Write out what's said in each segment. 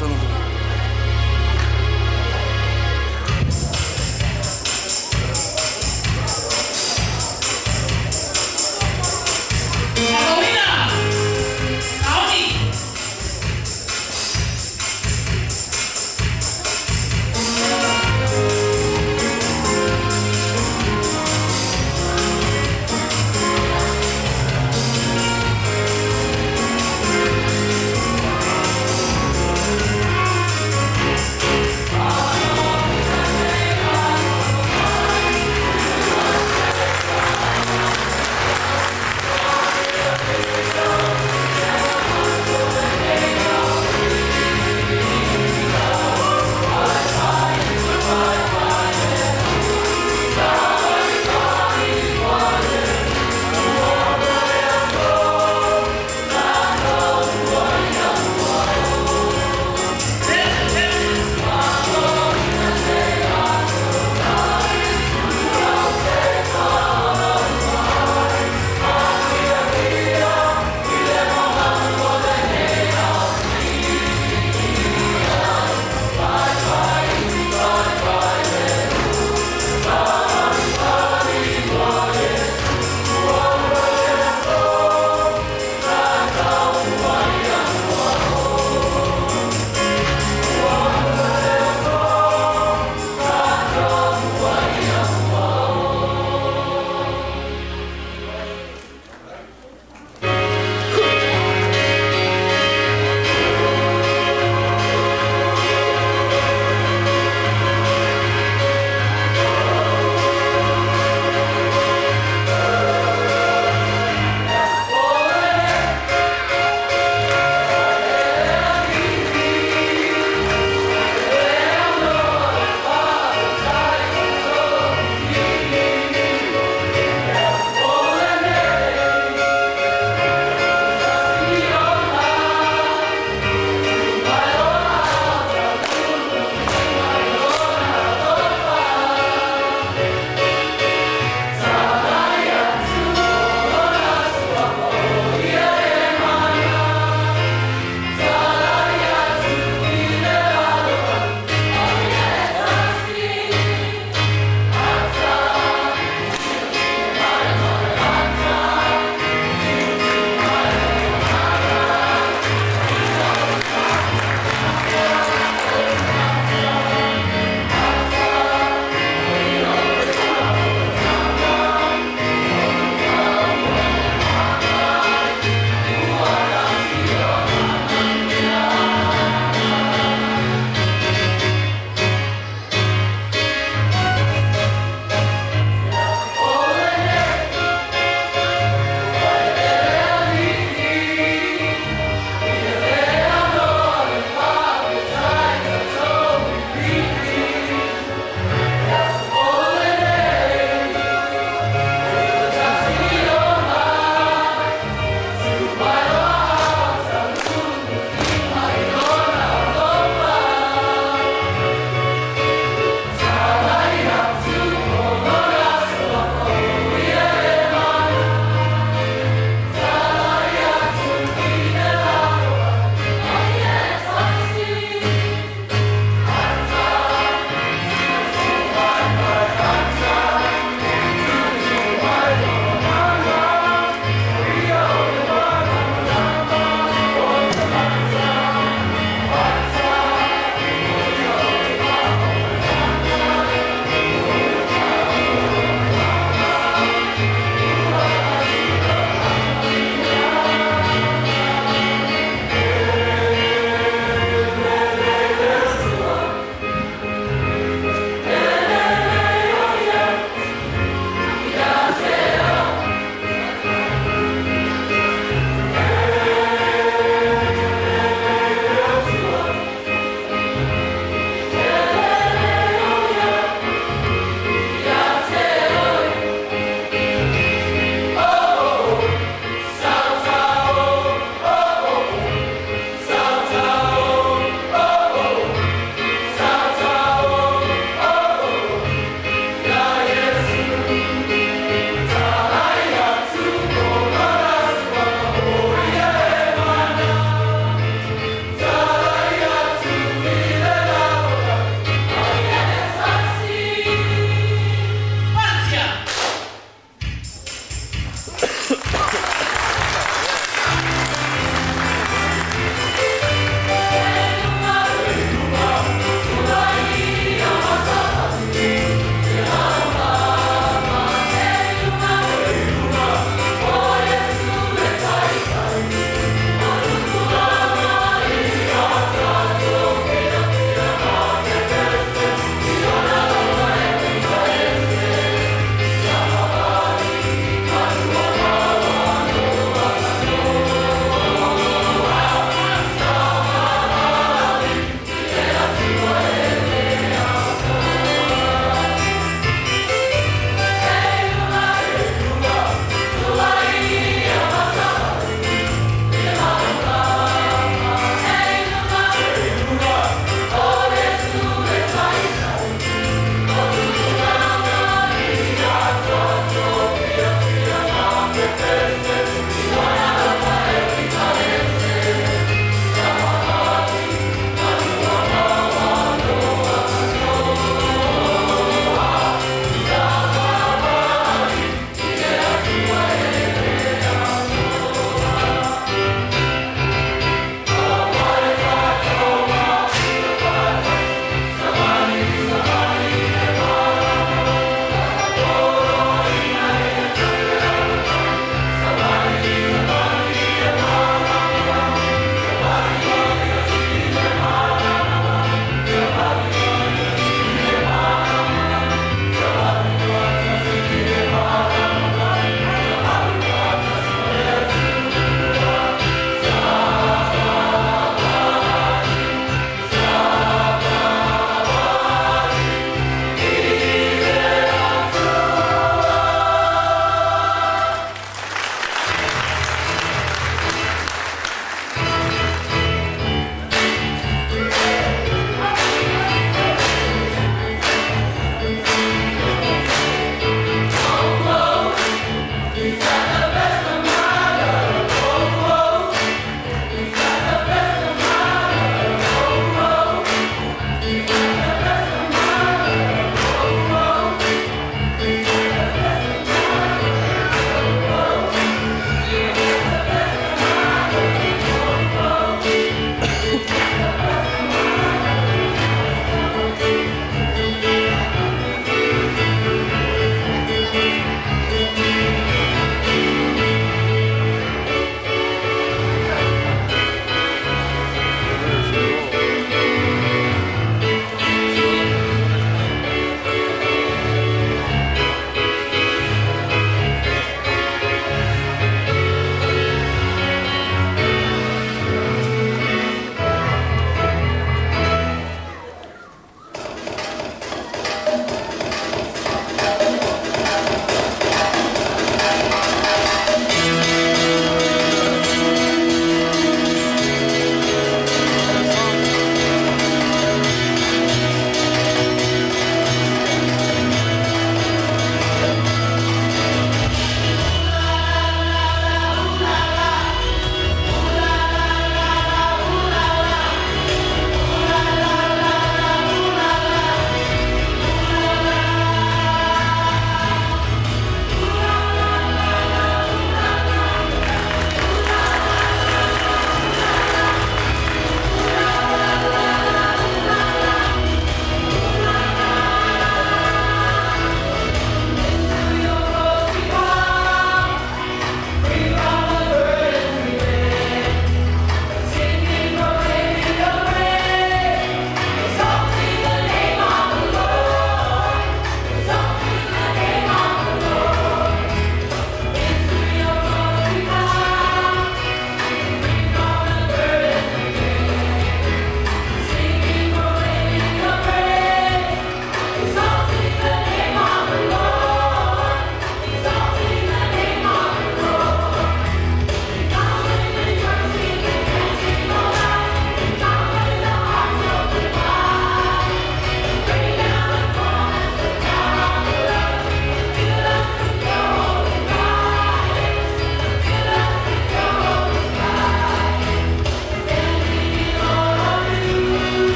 Tausaga fou. Carolina, Sauni.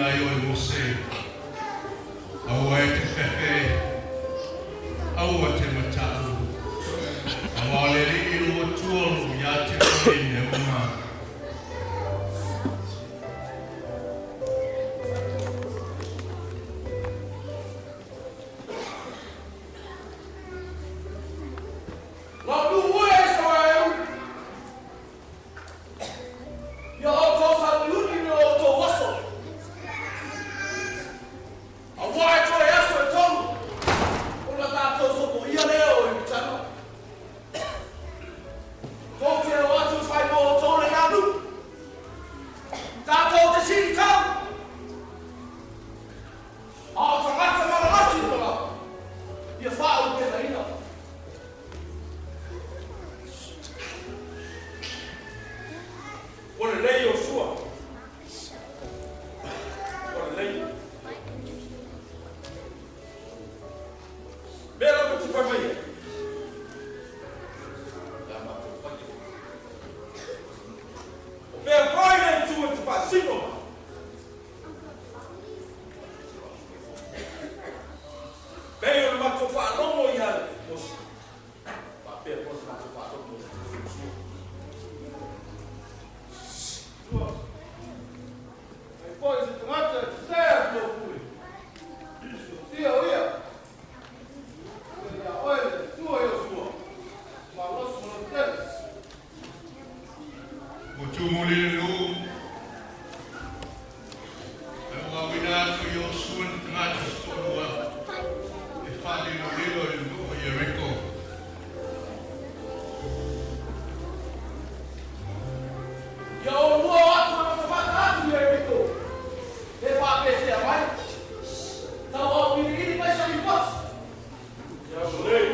ai oe Mose, aua e te fefe, aua te mataʻu, auā o le Alii lou Atua o loo ia te oe i mea uma. Lau nuu e Isaraelu, ia outou sauniuni i o outou aso, auā e toe aso e tolu ona tatou sopoia lea o Ieritana. Tou te o atu e fai mo outou lenā nuu, tatou te sili tau, a o tagata malagasi o lava, ia faaulupenaina. Ua lelei Iosua, ua lelei. Mea lava te fai mai ai. Ia matou faia. O fea foi le itu e te faasino mai? Pei ona matou faalogo ia Mose, faapea foi ona matou faalogo ia Iosua. Tua, ai foi se tagata e tetee atu lou pule, e siatia o ia. E ia oe le Atua Iosua, malosi ma lou tele. Ua tumuli le nuu, ae ua auina atu i Iosua ni tagata se toalua e faalilolilo i le nuu o Ieriko. Ia oulua o atu e matamata atu i Ieriko, pe faapefea mai. Tau auiliili mai se lipoti. Ia lelei.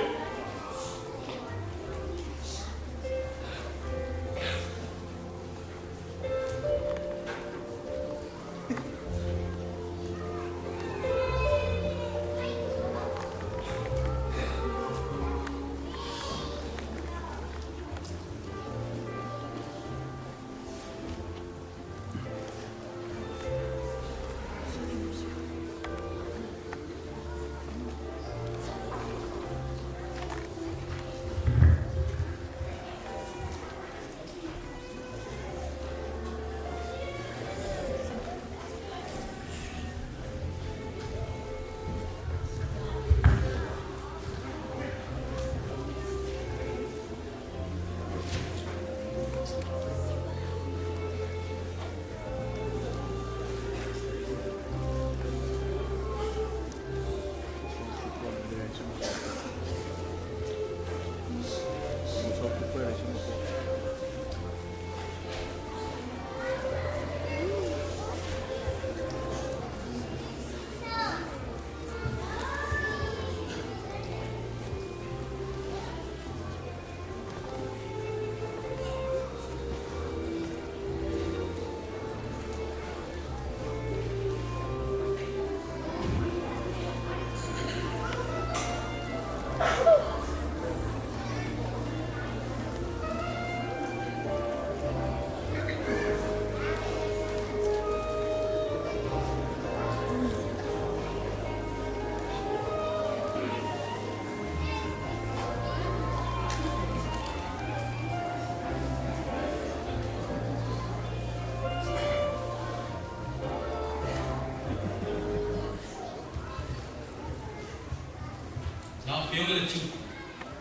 Na afioga le tupu,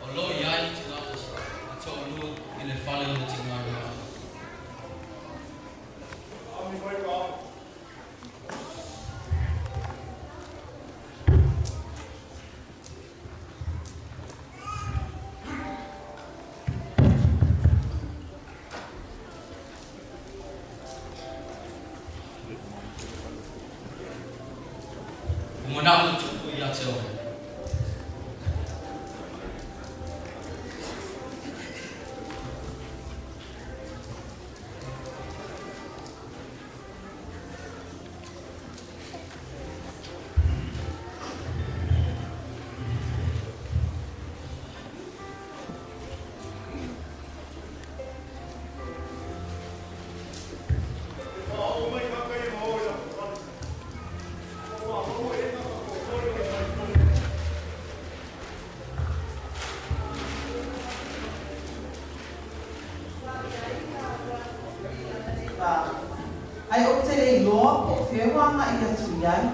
o lo o i ai tagata e toalua i le fale o le tina i Rama. Ami mai ka. Ua manao le tupu ia te oe. E whaao mai ka kai ma oe la fale. ua agai atu i ai?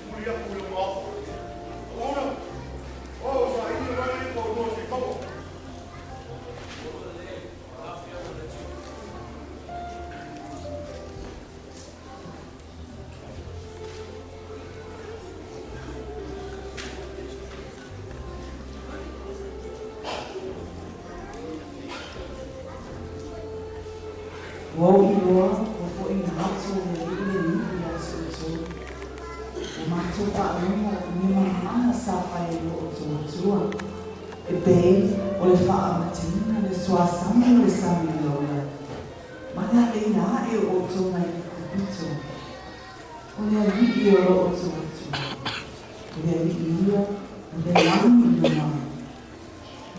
Momoli aku i lou aao. Auauna, o saili mai le toalua se i maua. Ua lelei lau Afioga i le Tui. Ua ou iloa ua foʻina atu o le Alii le nuu ia te outou. Ua matou faalogo i ni malamaga sa fai e lo outou Atua, e pei o le faaamataina le suasami o le sami laulai, ma le aleina aʻe o outou mai Aikupito. O le Alii o lo outou Atua, o le Alii ia o le lagi i luga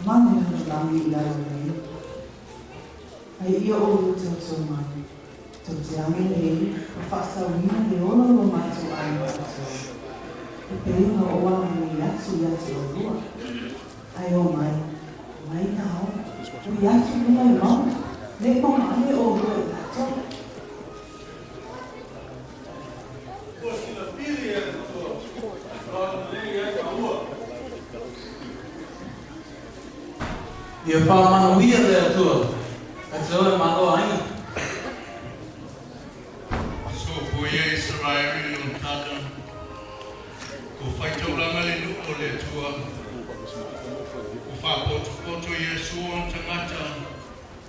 ma le lalolagi i lalo nei. A ia oulua tautau mai, tou te agalelei ma faasauina le ola o lo matou aiga atoa, e pei ona ou agalelei atu ia te oulua. Ae o mai, mai na o, ui atu i luga i mauga, ne i maumale oulua i latou. Ua silafia e le Atua o agalelei ai maua. Ia faamanuia le Atua ia te oe ma lou aiga. Soifua ia Isaraelu i lona tala, Ua faitaulaga le nuu o le Atua, ua faapotopoto Iesu ona tagata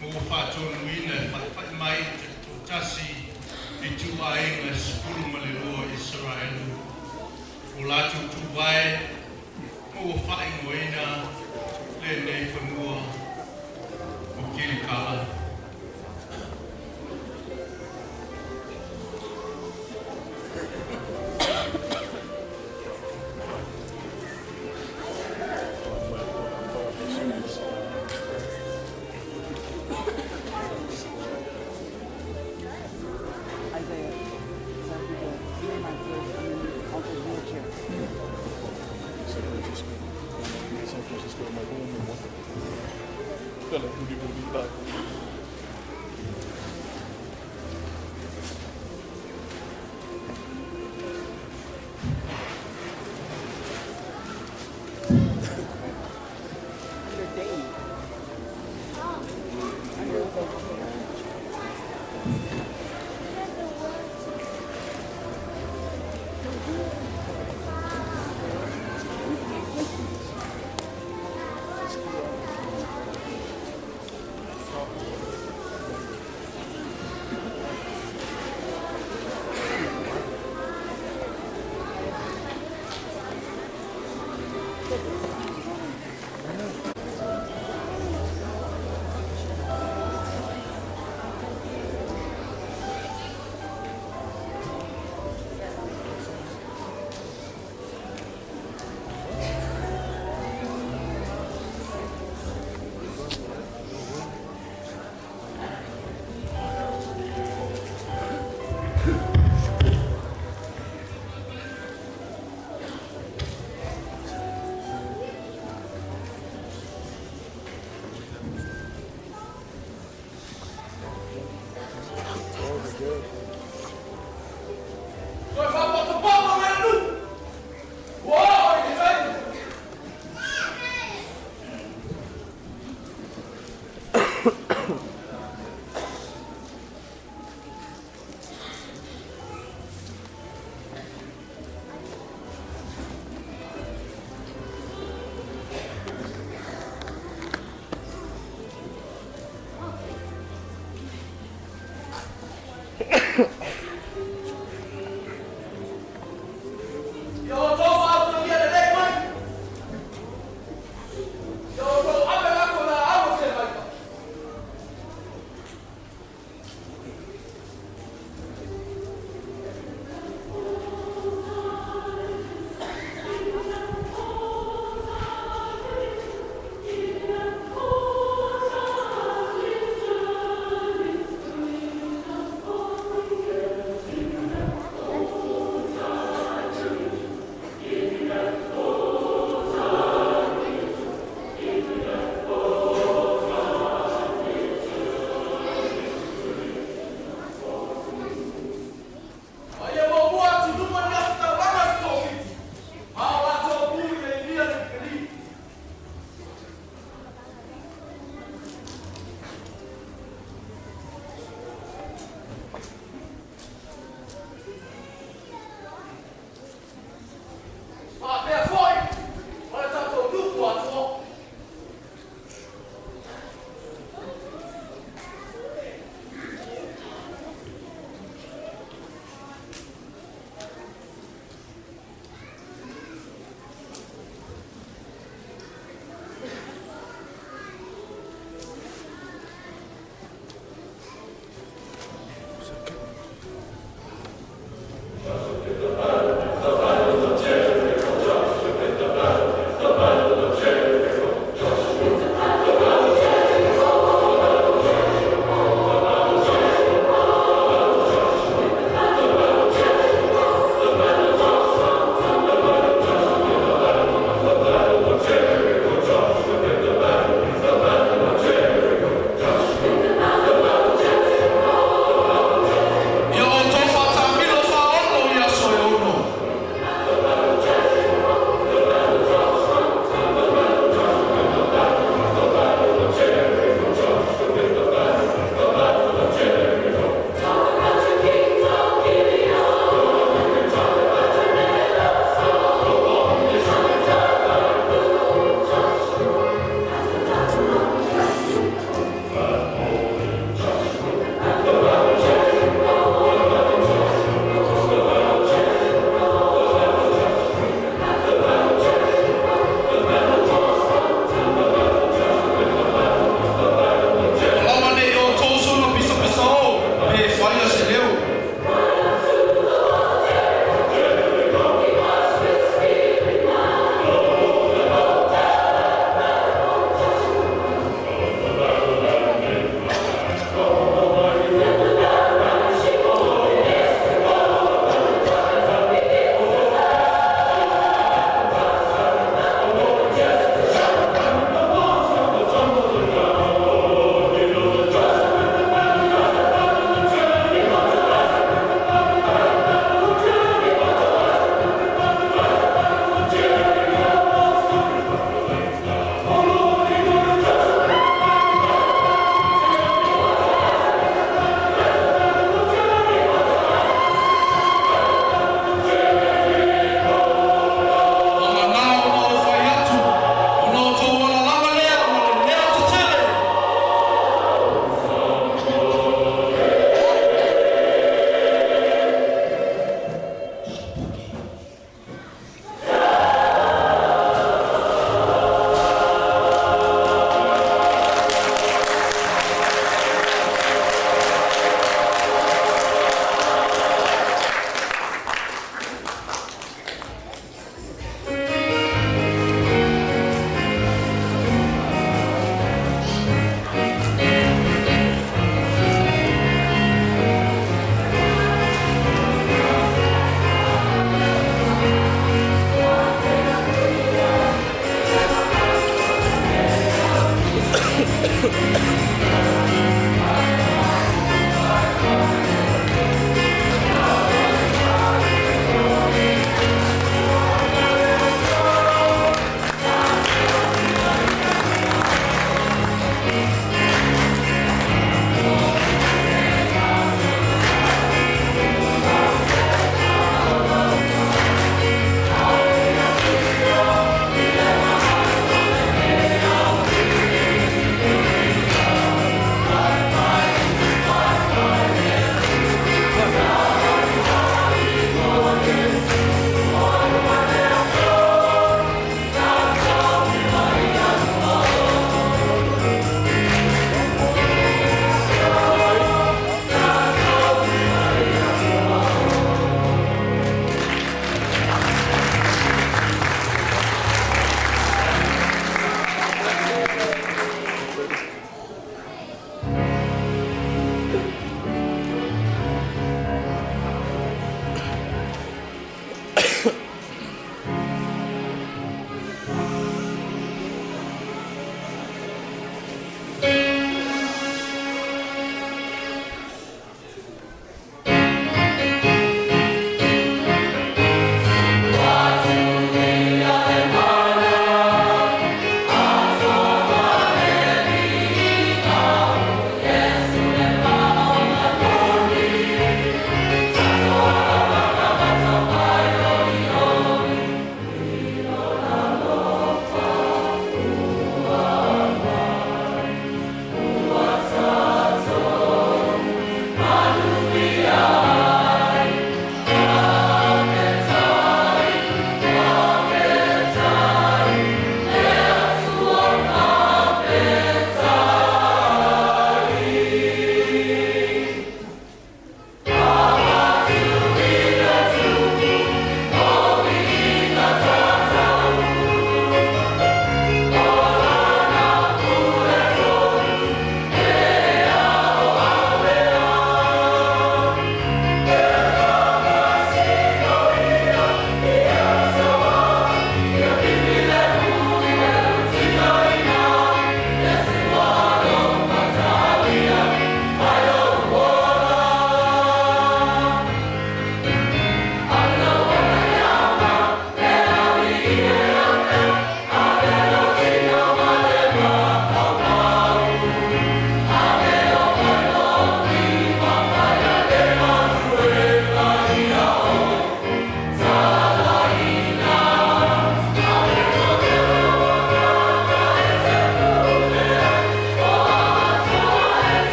ma ua faatonuina e faifai mai i taitoatasi i ituaiga e 12 o Isaraelu, ua latou tuvae ma ua faaigoaina lenei fanua o Kilikala. Isaiah, so he did. He and my kids in uncle's wheelchair. San Francisco. San Francisco, my home and what. Under Dave. Under the care.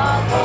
Matou.